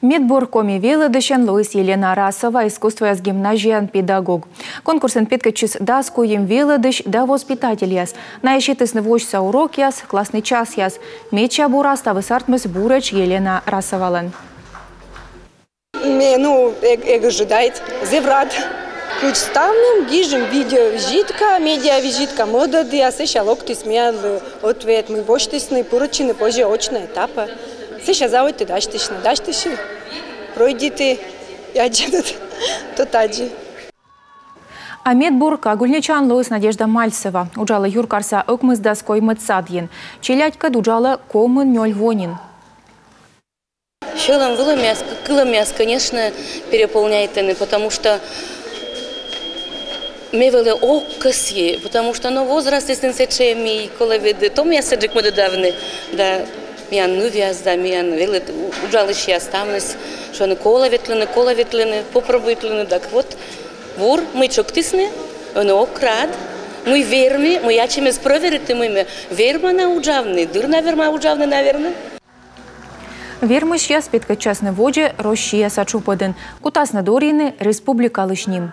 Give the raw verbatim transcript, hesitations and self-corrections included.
Медбур коми велӧдысьӧн лоис Елена Расова, искусствояс гимназияын педагог. Конкурсын петкӧдчис дас куим велӧдысь да воспитательяс. Найӧ сетісны восьса урокъяс, классный часъяс. Медся бура ставыс артмис буретш Елена Расовалӧн. Ме, ну, эг, эг ожидайт, зэв рад. Кыдз ставным, гижим видеовизитка, медиавизитка мӧдӧдъяс, сэсся локтіс миянлы ответ, мый босьтісны пырӧдчыны позьӧ очной этапӧ. Сэсся заводиті дасьтысьны, дасьтысьны, пройдиті, аддзанныд то тадзи. А медбур кагульничаӧн лоис Надежда Мальцева. Уджалӧ юркарса ӧкмысдас коймӧд садйын. Челядькӧд уджалӧ комын нёль во нин. Сьӧлӧм-вылӧмъяс, кылӧмъяс, конечно, переполняйтӧны, потому что ме вӧлі ог кӧсйы, потому что, ну, возрастыс нин сэтшӧм, мый колӧ ведь томъяссӧ дзик мӧдӧдавны, да миян нывъяс, да миян велӧд-, у-, уджалысьяс, ставныс шуӧны: колӧ ветлыны, колӧ ветлыны, попробуйтлыны, так вот, бур, мый тшӧктісны, ӧні ог рад, мый верми, мый ачымӧс прӧвериті, мый ме верма на уджавны, дыр на верма уджавны, наверно. Вермысьяс петкӧдчасны водзӧ Россияса чупӧдын. Кутасны дорйыны республикалысь ним.